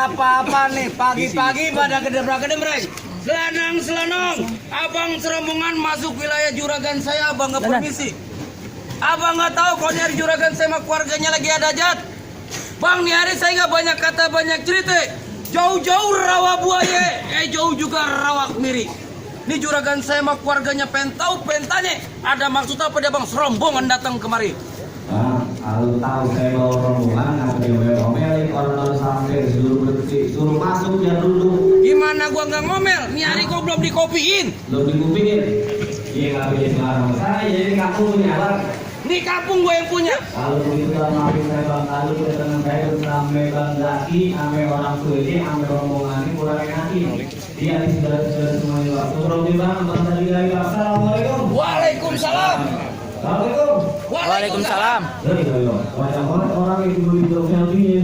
Apa-apa nih, pagi-pagi pada kedemreng. Selanang, abang serombongan masuk wilayah juragan saya, abang nggak permisi. Abang nggak tahu kalau nyari juragan saya sama keluarganya lagi ada hajat. Bang, nih hari saya nggak banyak kata, banyak cerita. Jauh-jauh rawa buaya, jauh juga rawa kemiri. Nih juragan saya sama keluarganya pengen tahu, pengen tanya, ada maksud apa dia bang serombongan datang kemari? Kalau tahu saya bawa rombongan, ngapa dia ngomel-ngomelin orang sampai suruh masuk dia dulu. Gimana gua nggak ngomel? Nih hari gua belum dikopiin. Belum dikopiin? Iya nggak bisa sekarang saya, jadi kamu punya bang. Nih kampung gua yang punya. Kalau begitu dalam maafin saya bang, kalau kedatangan saya sampai bang Zaki, sampai orang tua ini, sampai rombongan ini kurang enakin. Dia di sudah semuanya bang. Turun di bang tadi lagi. Assalamualaikum. Waalaikumsalam. Assalamualaikum. Waalaikumsalam. Banyak banget orang yang dulu di selfie-nya.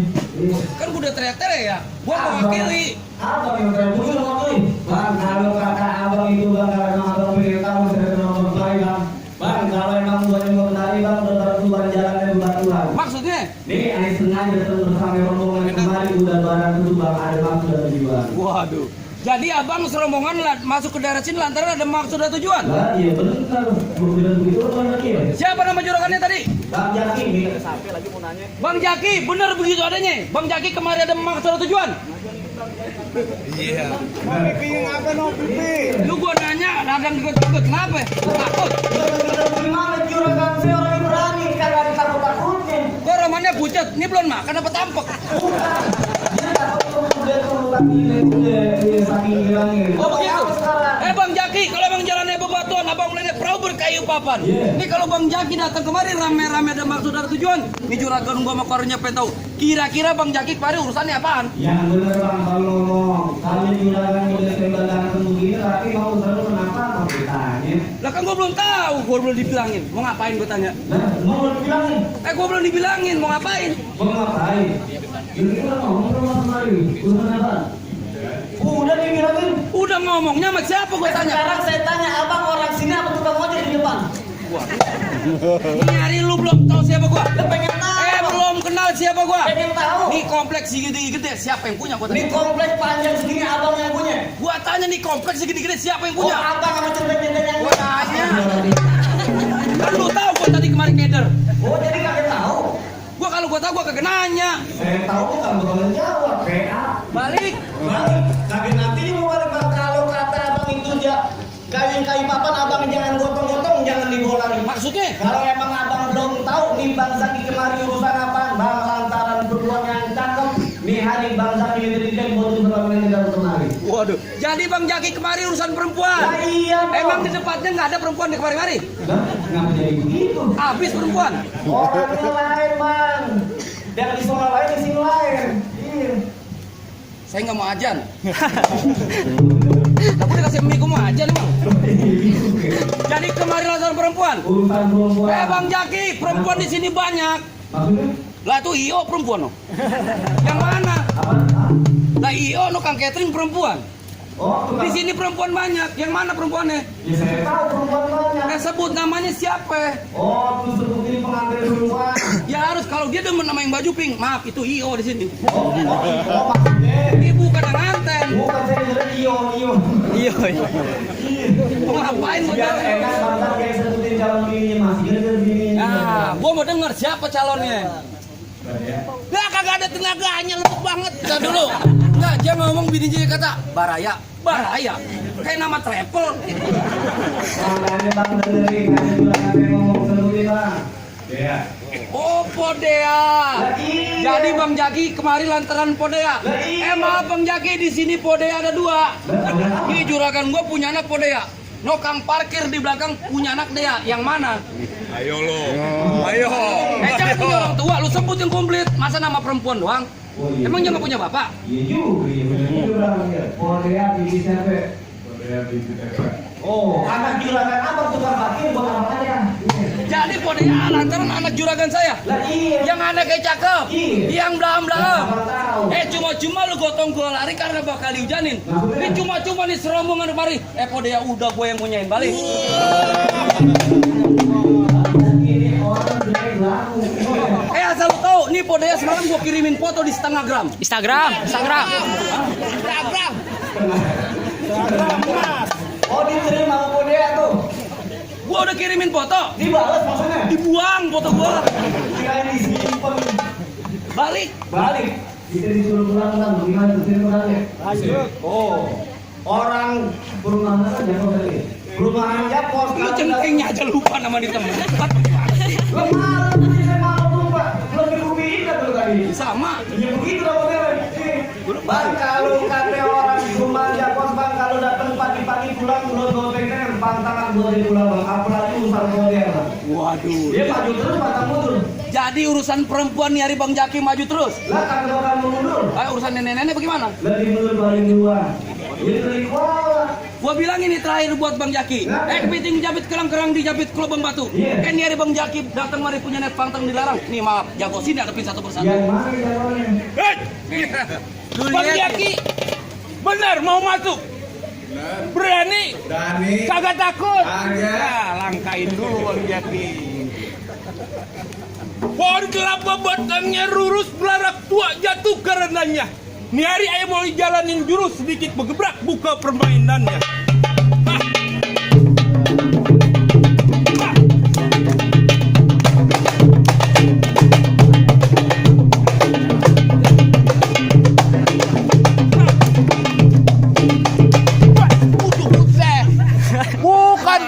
Kan gua udah teriak-teriak ya. Gua mewakili. Abang yang saya punya waktu ini. Bang, kalau kata abang itu bang, karena abang pengen tahu saya nomor saya bang. Bang, kalau emang buat yang mau kenali bang, udah keluar jalan dari Batuan. Maksudnya? Nih, ada sengaja datang bersama rombongan kembali udah barang itu bang, ada maksud dan tujuan. Waduh. Jadi abang serombongan masuk ke daerah sini lantaran ada maksud dan tujuan? Nah, iya benar kan. Begitu begitu apa lagi ya? Siapa nama juragannya tadi? Bang Jaki nih. Sampai lagi mau nanya. Bang Jaki, benar begitu adanya? Bang Jaki kemarin ada maksud dan tujuan? Iya. Pipi apa no pipi? Lu gua nanya, dadang dikut-kut, kenapa? Takut. Gimana juragan saya orang yang berani kagak ditakut-takutin. Gua romannya pucat, ini belum makan apa tampek? Oh begitu? Bang Jaki, kalau emang jalannya bebatuan, abang mulainya perahu berkayu papan. Ini kalau Bang Jaki datang kemari rame-rame ada maksud dan tujuan. Ini juragan gua sama keluarganya pengen tahu. Kira-kira Bang Jaki kemari urusannya apaan? Yang bener bang kalau ngomong, kalau juragan udah tembakan begini, tapi mau urusan kenapa? Mau ditanya. Lah kan gua belum tahu, gua belum dibilangin. Mau ngapain gua tanya? Mau dibilangin? Gua belum dibilangin, mau ngapain? Mau ngapain? Kira-kira ngomong kemari, urusan apa? Udah dibilangin. Udah ngomongnya sama siapa gua tanya? Sekarang saya tanya abang orang sini apa tukang ojek di depan? Ini hari lu belum tahu siapa gua? Pengen tahu. Belum kenal siapa gua? Pengen tahu. Nih kompleks segede-gede siapa yang punya gua tanya? Di kompleks panjang segini abang yang punya. Gua tanya nih kompleks segede-gede siapa yang punya? Abang sama centeng-centeng yang Gua tanya. Kan lu tahu gua tadi kemarin keder. Oh jadi kagak tahu. Gua kalau gua tahu gua kagak nanya. Saya tahu kan bakalan jawab. PA. Balik. Balik. Tapi nanti mau balik bang kalau kata abang itu dia kayu papan abang jangan gotong-gotong jangan dibolang. Maksudnya? Kalau emang abang belum tahu nih bang Zaki kemari urusan apa bang lantaran perempuan yang cakep nih hari bang Zaki ngedidikan buat berlakuan dalam kemari. Waduh. Jadi Bang Jaki kemari urusan perempuan. Nah, iya dong. Emang di tempatnya nggak ada perempuan di kemari-mari? Kenapa jadi begitu? Habis perempuan. Orangnya lain bang. Dari di sekolah lain di sini lain. Iya. Saya nggak mau ajan. Aku dikasih mie, gua mau ajan bang. Jadi kemari urusan perempuan. Urusan perempuan. Bang Jaki, perempuan di sini banyak. Maksudnya? Lah tuh IO perempuan no. Yang mana? Apa? Lah IO no Kang Catherine perempuan. Oh, Di sini perempuan banyak. Yang mana perempuannya? ya saya tahu perempuan banyak. Sebut namanya siapa? Oh, terus sebutin pengantin perempuan. Ya harus kalau dia demen nama yang baju pink. Maaf, itu IO di sini. Oh, maksudnya. Ini bukan yang nganten. Bukan saya jadi iyo. Iya. Mau ngapain mau Biar jalan? enak banget kayak sebutin calon bininya masih gara-gara bininya. Gua mau denger siapa calonnya. Lah kagak ada tenaganya, lembut banget. Entar dulu. Enggak, dia ngomong bininya kata Baraya. Bahaya. Kayak nama travel. Makanya Bang dengerin, ada juragan yang ngomong sendiri Bang. Ya. Oh, Podea. Jadi Bang Jaki kemari lantaran Podea. Maaf Bang Jaki, di sini Podea ada 2. Ini juragan gua punya anak Podea. Nokang parkir di belakang punya anak dia. Yang mana? Ayo lo. Ayo. Jangan punya orang tua, lu sebut yang komplit. Masa nama perempuan doang? Oh, iya. Emang jangan punya bapak? Iya juga, iya bener juga Bang. Podea bibi tempe. Oh, anak juragan apa tukang parkir buat apa aja? Jadi Podea lantaran anak juragan saya. Lah iya. Yang anaknya cakep, Iya. yang belaham-belaham. Siapa tahu. Cuma-cuma lu gotong gua lari karena bakal dihujanin. Ini cuma-cuma nih serombongan kemari. Podea udah gue yang punyain balik. Ini orang jelek laku. Asal lu tahu, nih Podea semalam gua kirimin foto di setengah gram. Instagram. Oh diterima sama Podea tuh. Gua udah kirimin foto, Dibalas maksudnya. dibuang foto gua. Kirain disimpan. Balik. Balik. Kita disuruh pulang Bang. Gimana tuh sini pulangnya? Lanjut. Oh. Orang perumahan kan jatuh tadi. Perumahan Japos. Lu centengnya aja lupa nama di temen. Lo malu tuh saya malu tuh Pak. Lo dirugiin kan tuh tadi. Sama. Ya begitu dong Bang. Bang kalau kata orang di rumah Japos Bang kalau datang pagi-pagi pulang udah gopengnya pantangan gua di pulang Bang. Apalagi urusan model Bang. Waduh. Dia maju terus pantang mundur. Jadi urusan perempuan nih hari Bang Jaki maju terus. Lah kagak bakal mundur. Urusan nenek-nenek bagaimana? Lebih mundur paling duluan. Jadi dari kuala. Gua bilang ini terakhir buat Bang Jaki. Kepiting jabit kerang-kerang dijabit ke lubang batu. Iya. Ini hari Bang Jaki datang mari punya net pantang dilarang. Nih maaf, jago sini hadapin satu persatu. Yang mana jagoannya? Bang Jaki, benar mau masuk? Berani? Dani. Kagak takut? Kagak. Nah, langkain dulu Bang Jaki. Pohon kelapa batangnya lurus belarak tua jatuh karenanya. Nih hari ayah mau jalanin jurus sedikit bergebrak buka permainannya. Bukan.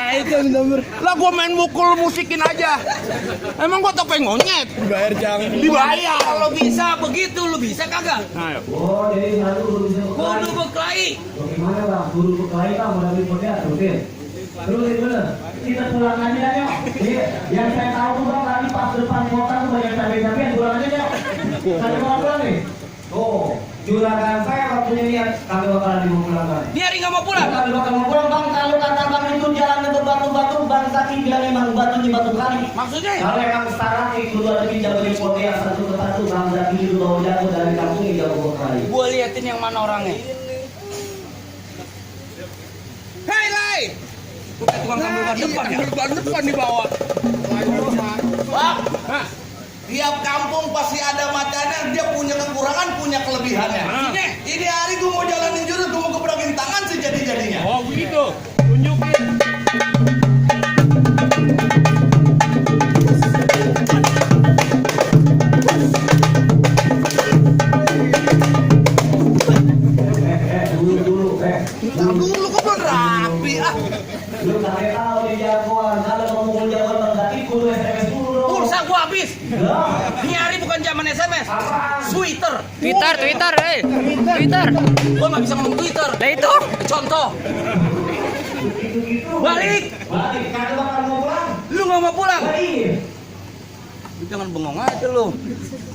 Lah gua main mukul musikin aja. Emang gua topeng monyet. Dibayar jangan. Dibayar. Kalau bisa begitu lu bisa kagak? Oh, jadi satu guru bisa Kudu berkelahi. berkelahi. Bagaimana Bang? Guru berkelahi Bang, mau dari Podea terusin. Terusin bener. Kita pulang aja dah yuk. Iya. Yang saya tahu tuh Bang tadi pas depan kota tuh banyak cabai-cabean, pulang aja yuk. Saya mau pulang nih. Oh, juragan saya waktunya niat kagak bakalan dimulangkan. Ini hari nggak mau pulang. Kagak bakal mau pulang Bang, kalau kata Bang itu jalannya berbatu-batu, Bang Saki bilang emang batunya batu kali. Maksudnya? Kalau emang sekarang itu ada pinjam dari Podea satu ke satu, Bang Zaki itu bawa jago dari kampung ini jago berkelahi. Gua liatin yang mana orangnya. Hei, Lai. Bukan tukang kambukan depan ya. Kambukan depan di bawah. Bang, tiap kampung pasti ada matanya, dia punya kekurangan, punya kelebihannya. Ini hari gue mau jalanin jurus, gue mau gebrakin tangan sejadi-jadinya. Oh, begitu. Tunjukin. Dulu kok belum rapi ah. Lu kagak tahu dia jagoan, kalau mau ngomong jagoan Bang Zaki kudu SMS dulu dong. Pulsa gua habis. Lah, Ini hari bukan zaman SMS. Twitter. Twitter, Twitter. Gua nggak bisa ngomong Twitter. Lah itu. Contoh. gitu-gitu. Balik. Balik, kagak bakal mau pulang. Lu nggak mau pulang? Lah iya. Lu jangan bengong aja lu.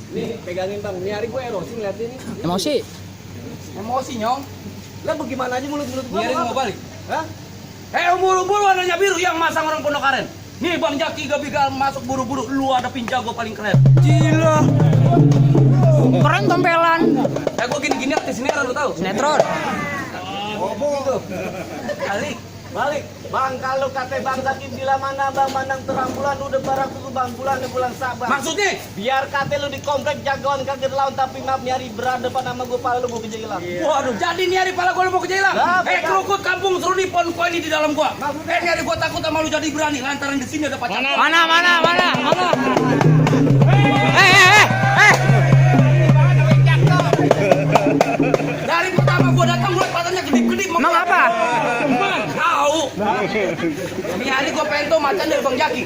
Nih, pegangin Bang. Ini hari gue erosi ngeliat ini. Emosi. Emosi nyong. Lah bagaimana aja mulut-mulut Ini hari mau balik. Hah? Buru-buru warnanya biru yang masang orang Pondok Aren. Nih Bang Jaki gak bisa masuk buru-buru. Lu ada pinjago paling keren. Gila. Keren tempelan. Gua gini-gini artis sinetron lu tahu? Sinetron. Balik. Balik. Bang, kalau kata Bang Zaki bila mana Bang Manang terang bulan udah barak tuh Bang bulan sabar. Maksudnya? Biar kata lu di komplek jagoan kaget lawan tapi maaf nyari berhadapan sama gue pala lu mau kejelang. Waduh, jadi nih hari pala gua mau kejelang. Lah, betul. Kerukut kampung seru di pon ini di dalam gua. Nih hari gua takut sama lu jadi berani lantaran di sini ada pacar. Mana? Dari pertama gua datang gua pacarnya gede-gede Emang apa? Tahu. Ini hari gua pengen tuh macan dari Bang Jaki.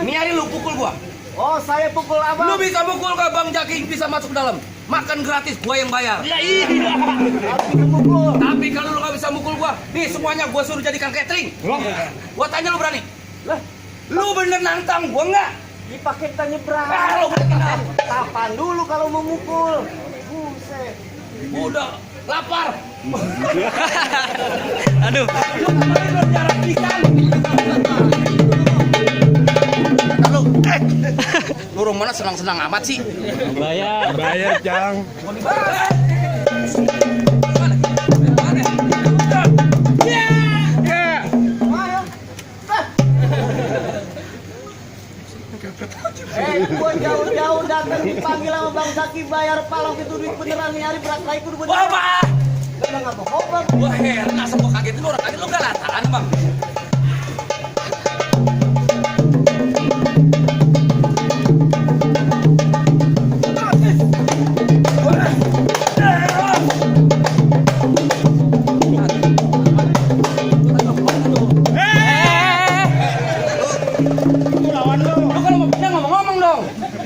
Ini hari lu pukul gua. Oh, saya pukul Lu abang. bisa pukul ke Bang Jaki bisa masuk ke dalam. Makan gratis, gua yang bayar. Aku pukul. Tapi kalau lu gak bisa mukul gua, nih semuanya gua suruh jadikan catering. Gua tanya lu berani? Lah, Lu bener nantang gua nggak? dipakai tanya berapa? Ah, lu bener. Kapan dulu kalau memukul? Buset. Udah lapar. Aduh. Lu ngapain jarak ikan? Lu, lu orang mana senang-senang amat sih? Bayar, Jang. Gua jauh-jauh datang dipanggil sama Bang Zaki bayar palang itu duit beneran nih hari berat lagi kudu beneran. Wah, Gak ngapa Bang. gua heran asal gua kaget lu orang kaget lu galataan bang. Lu kalau mau pindah ngomong-ngomong dong.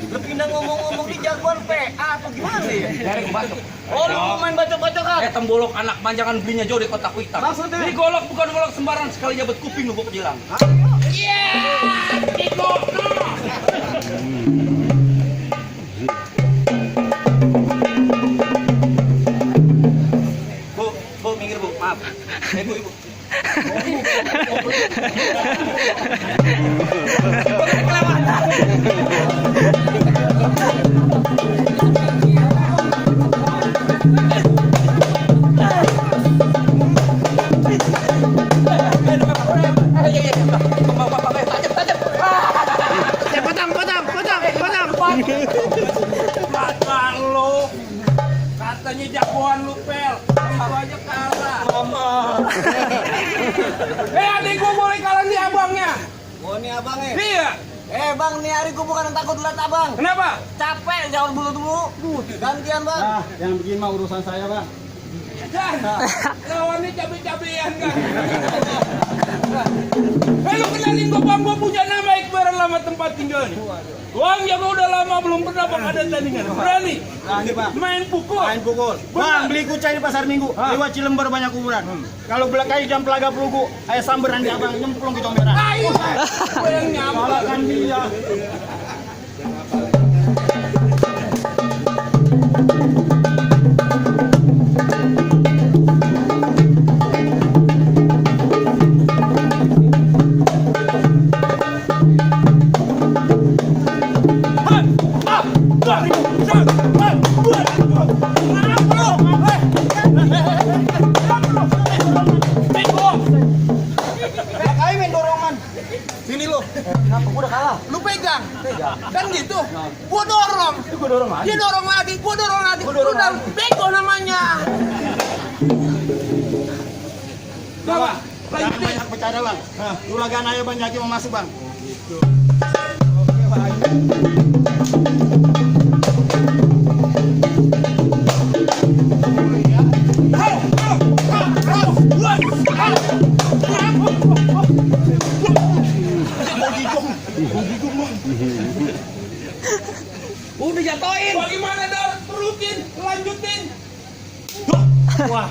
Lu pindah ngomong-ngomong di jagoan PA atau gimana sih? Dari kebacok. Oh, lu mau main bacok-bacokan? Tembolok anak panjangan belinya jauh di kotak hitam. Maksudnya? Ini golok bukan golok sembarangan sekali jabet kuping lu gua kejilang. Bu, minggir bu, maaf. Ibu. Mata lo, katanya jagoan lu pel, itu aja kalah. Adik gua boleh kalah nih abangnya. Oh, ini abangnya. Iya. Bang, nih hari gua bukan takut lihat abang. Kenapa? Capek jangan bulu gantian bang. Yang begini mah urusan saya, Bang. Dan lawannya cabe-cabean kan. Lu kenalin gua bang, gua punya nama Iqbaran lama tempat tinggal nih. Uang jaga udah lama belum pernah bang ada tandingan. Berani? Berani, Pak. Main pukul. Main pukul. Bang, beli kucai di pasar Minggu. Lewat Cilember banyak kuburan. Kalau belakai jam pelaga pelugu, ayah samberan di abang nyemplung di tomberan. Ayo, gua yang nyampe. Kalahkan dia. Main dorongan. Sini lo. Kenapa gua udah kalah? Lu pegang. Kan gitu. Gua dorong. Gua dorong aja. Dia dorong lagi, gua dorong lagi. Lu dan bego namanya. Coba. Jangan banyak bercanda, Bang. Juragan ayo Bang Jaki mau masuk, Bang. Udah jatoin. Bagaimana dar? Terusin, lanjutin. Wah.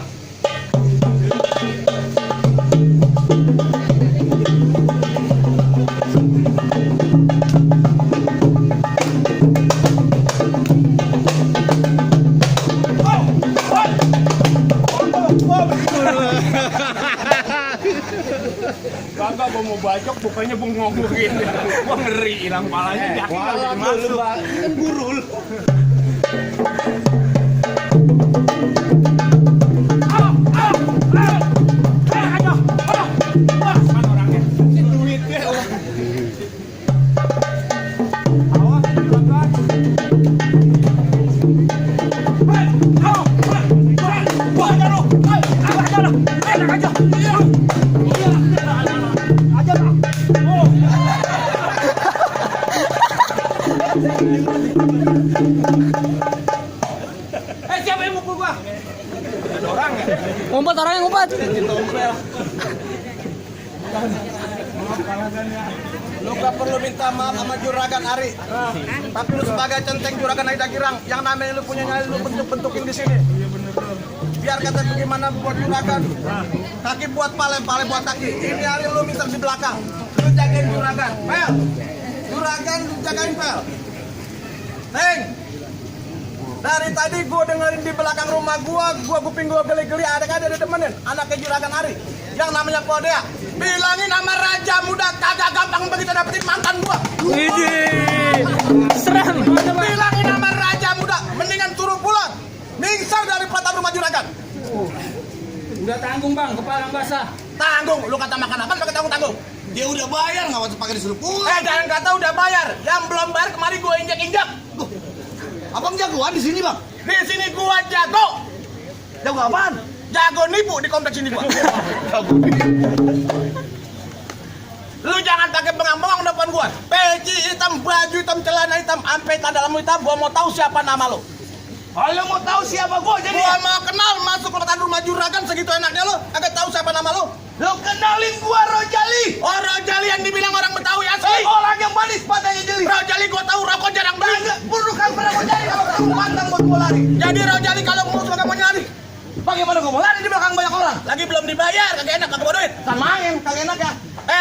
Kagak gua mau bacok, bukannya bengong begini. Gua ngeri hilang palanya. Jaki nggak bisa masuk. Kan gurul. Siapa yang mukul gua? Ada orang ya? Ngumpat orang yang ngumpat. Lu gak perlu minta maaf sama Juragan Ari. Tapi lu sebagai centeng Juragan Aida Girang, yang namanya lu punya nyali lu bentuk-bentukin di sini. Biar kata bagaimana buat Juragan. Kaki buat pale buat kaki. Ini hari lu minta di belakang. Lu jagain Juragan. Pel. Juragan lu jagain Pel. Neng. Dari tadi gua dengerin di belakang rumah gua kuping gua geli-geli ada temenin anaknya Juragan Ari yang namanya Podea. Bilangin sama Raja Muda kagak gampang begitu dapetin mantan gua. Widih. Serem. Bilangin sama Raja Muda mendingan turun pulang. Ningsar dari pelataran rumah Juragan. Udah tanggung bang, kepala basah. Tanggung, lu kata makan apa pakai tanggung-tanggung. Dia udah bayar nggak waktu pakai disuruh pulang. Jangan kata udah bayar. Yang belum bayar kemarin gua injak-injak. Abang jagoan di sini bang. Di sini gua jago. Jago apaan? Jago nipu di kompleks ini gua. Lu jangan pakai bengang-bengang depan gua. Peci hitam, baju hitam, celana hitam, ampe tanda lampu hitam. Gua mau tahu siapa nama lu. Kalau mau tahu siapa gua jadi. Gua mau kenal masuk ke pelataran rumah Juragan segitu enaknya lu. Agak tahu siapa nama lu. Lu kenalin gua Rojali. Oh Rojali yang dibilang orang Betawi asli. Orang yang manis patahnya jeli. Rojali gua tahu rokok jarang beli. Burukan pernah mau jadi kalau kamu pantang buat gua lari. Jadi Rojali kalau mau suka mau nyari. Bagaimana gua mau lari di belakang banyak orang? Lagi belum dibayar, kagak enak, kagak bawa duit. Kan main, kagak enak ya.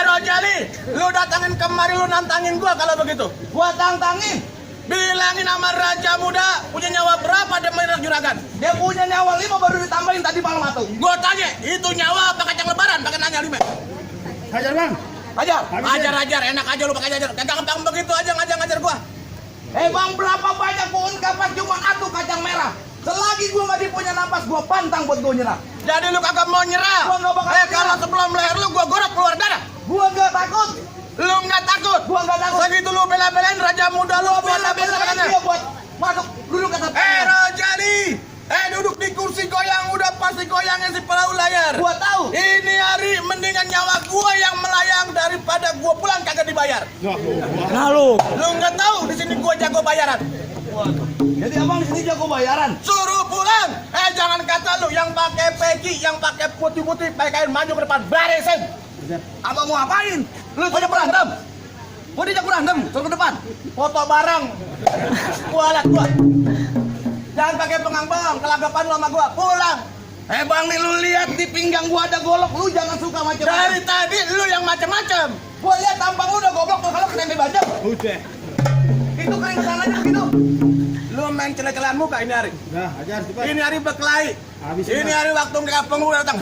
Rojali, lu datangin kemari lu nantangin gua kalau begitu. Gua tantangin. Bilangin sama Raja Muda punya nyawa berapa dia main Juragan? Dia punya nyawa 5 baru ditambahin tadi malam atau. Gua tanya, itu nyawa apa kacang lebaran? Pakai nanya 5. Hajar bang. Hajar. Ajar, enak aja lu pakai ajar. Kagak gampang begitu aja ngajar gua. Bang, berapa banyak pohon kapas cuma atuh kacang merah. Selagi gua nggak dipunya napas, gua pantang buat gua nyerah. Jadi lu kagak mau nyerah? Gua nggak bakal nyerah. Kalau sebelum leher lu gua gorok keluar darah. Gua nggak takut. Lu nggak takut? Gua nggak takut. Segitu lu bela-belain Raja Muda lu Bela-belain dia buat masuk duduk ke atas. Rojali, duduk di kursi goyang udah pasti goyangnya si perahu layar. Gua tahu. Ini hari mendingan nyawa gua yang melayang daripada gua pulang kagak dibayar. Nah lu. Lu nggak tahu di sini gua jago bayaran. Jadi abang di sini jago bayaran. Suruh pulang. Jangan kata lu yang pakai peci, yang pakai putih-putih, pakai kain maju ke depan, beresin. Abang mau ngapain? Lu diajak berantem. Gua diajak berantem, suruh ke depan. Foto bareng. Gua liat gua. Jangan pakai pengang-pengang, kelagapan lu sama gua. Pulang. Bang nih lu lihat di pinggang gua ada golok, lu jangan suka macam-macam. Dari tadi lu yang macam-macam. Gua lihat tampang lu udah goblok tuh kalau ketempe bajak. Udah. Itu keringetan aja begitu. Lu main celah-celahan muka ini hari. Nah, ajar cepat. Ini hari berkelahi. Ini hari waktu mereka penghulu datang.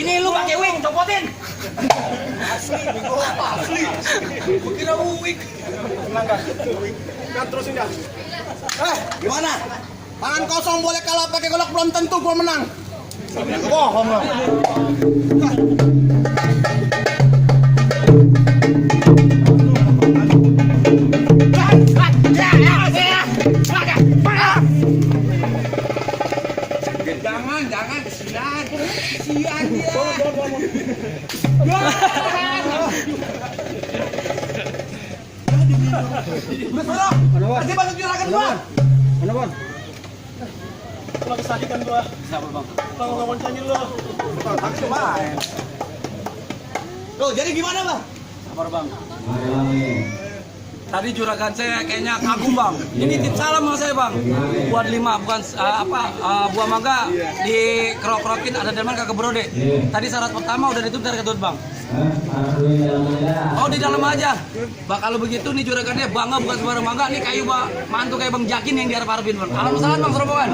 Ini lu pakai wing, copotin. Asli. Kira wing. Kan terusin dah. Gimana? Tangan kosong boleh kalah pakai golok belum tentu gua menang. Bohong lo. Jangan, kesian dia. Udah Mana Bon? Lagi sakit kan gua. Siapa Bang? Bang wawancarin lo. Tapi main. Tuh, jadi gimana Bang? Sabar bang. Amin. Tadi juragan saya kayaknya kagum bang. Ini tip salam sama saya bang. Buat 5 bukan buah mangga di kerok-kerokin ada delman kagak berode. Tadi syarat pertama udah ditutup dari ketut bang. Oh di dalam aja. Bang kalau begitu nih juragannya bangga bukan sembarang mangga. Nih kayu bang mantu kayak bang Jakin yang diharap-harapin bang. Alhamdulillah bang serombongan.